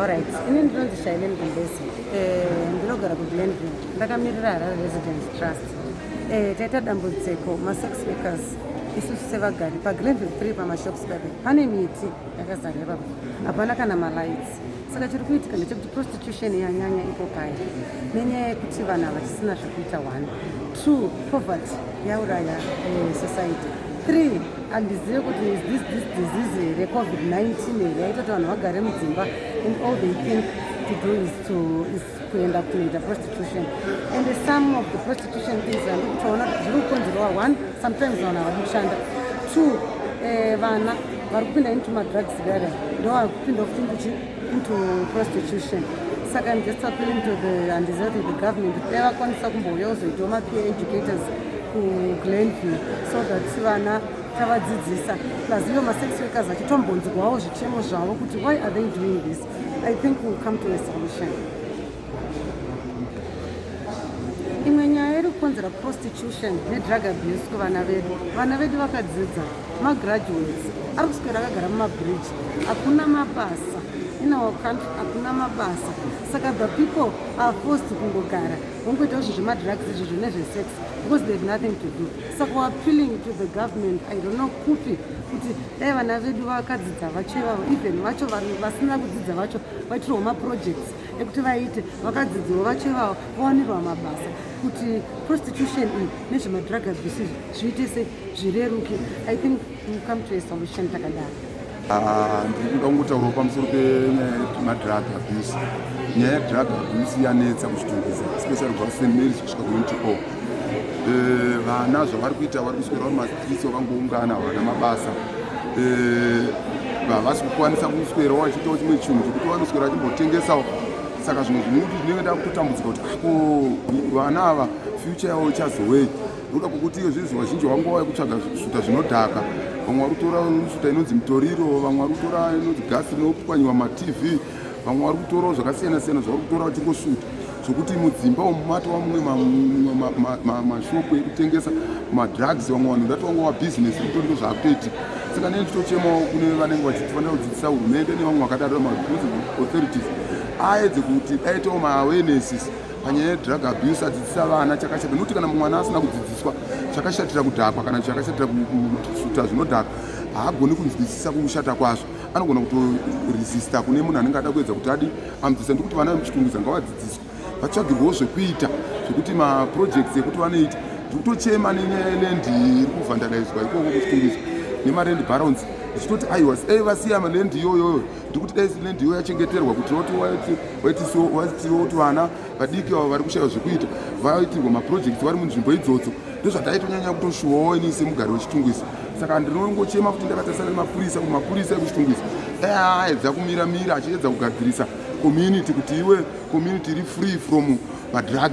Alright, ini ndinonzi Shailene Gumbezi. Ndinogara kuGlenview. Ndakamirira Harare Residence Trust. Taita dambudziko masex workers isusu sevagari paGlenview 3 pamashops pepe pane miti yakazara ipapo, hapana kana malights. Saka chiri kuitika ndechekuti prostitution yanyanya ipo paya nenyaya yekuti vanhu havachisina zvekuita. One, two, poverty yauraya society. Three, handizive kuti is this disease here, COVID-19 here, yaita kuti vanhu vagare mudzimba and all they think to do is kuenda kunoita prostitution. And some of the prostitution things handiri kutoona kuti zviri kukonzerwa, one, sometimes vanhu havadi kushanda; two, vana vari kupinda into madrugs vere ndo vari kupinda futi into prostitution. Saka I'm just appealing to the, handizive kuti the government dai vakwanisa kumbouya kuzoitawo mapeer educators kuGlenview so that vana tavadzidzisa, plus ivo masex workers achitombonzwawo zvichemo zvavo kuti why are they doing this. I think we'll come to a solution. Imwe nyaya iri kukonzera prostitution nedrug abuse kuvana vedu, vana vedu vakadzidza, magraduates, ari kuswera akagara mumabridge. Hakuna mabasa in our country, hakuna mabasa. Saka the people are forced kungogara vongoitawo zvo zvemadrugs izvozvo nezvesex because they have nothing to do. Saka we're appealing to the government, I don't know kupi, kuti dai vana vedu vakadzidza vacho ivavo, even vacho vasina kudzidza vacho, vaitirwawo maprojects ekuti vaite, vakadzidziwo vacho ivavo vawanirwa mabasa, kuti prostitution iyi nezvemadrug abuse izvi zviite se zvireruke. I think we'll come to a solution takadaro. Ah, ndiri kuda kungotaurawo pamusoro penyaya yemadrug abuse. Nyaya yedrug abuse yanetsa kuChitungwiza, especially kubva St Marys kusvika kuUnit O. Vana zvavari kuita, vari kuswera vari mastreets vakangoungana, havana mabasa. Havasi kukwanisa kuswerawo vachiitawo chimwe chinhu chekuti vanoswera vachimbotengesawo. Saka zvimwe zvinhu zvinenge ndakutotambudzika kuti ako vana ava future yavo ichazowei, nokuda kwokuti iyo zvinzi vazhinji vangova yekutsvaga svuta zvinodhaka. Vamwe vari kutora svuta inonzi mutoriro, vamwe vari kutora inonzi gasi rinopwanyiwa maTV, vamwe vari kutorawo zvakasiyana siyana zvavari kutora vachingosvuta, zvokuti mudzimba umu matova mumwe mashopu ekutengesa madrugs. Vamwe vanhu ndati vangova bhizinesi kutori, ndo zvaakutoitika. Saka nei tichitochemawo kune vanenge vachitifanira kudzidzisa, hurumende nevamwe vakadaro, maauthorities, aedze kuti aitewo maawarenesses panyaya yedrug abuse, adzidzisa vana chakashata, nokuti kana mwana asina kudzidziswa chakashatira kudhakwa kana chakashatira kusvuta zvinodhaka, haagoni kunzwisisa kushata kwazvo. Anogona kutoresista kune munhu anenge ada kuedza kuti adi amudzidzisa. Ndikuti vana vemuChitungwiza ngavadzidziswe, vatsvagirwewo zvekuita, zvekuti maprojects ekuti vanoita. Ndikutochema nenyaya yeland iri kuvhandalaizwa ikoko kuChitungwiza nemaland barons, ndichitoti aiwa, dai vasiya land iyoyoyo. Ndikuti dai land iyoyo yachengeterwa kuti vaitisiwo kuti vana vadiki avo vari kushaiwa zvekuita vaitirwa maprojects vari munzvimbo idzodzo. Ndozvataitonyanya kutoshuwawo ini semugari weChitungwiza. Saka ndinongochema kuti ndakatarisana nemapurisa, kuti mapurisa ekuChitungwiza dai aedza kumira mira achiedza kugadzirisa community, kuti iwe community iri free from madrugs.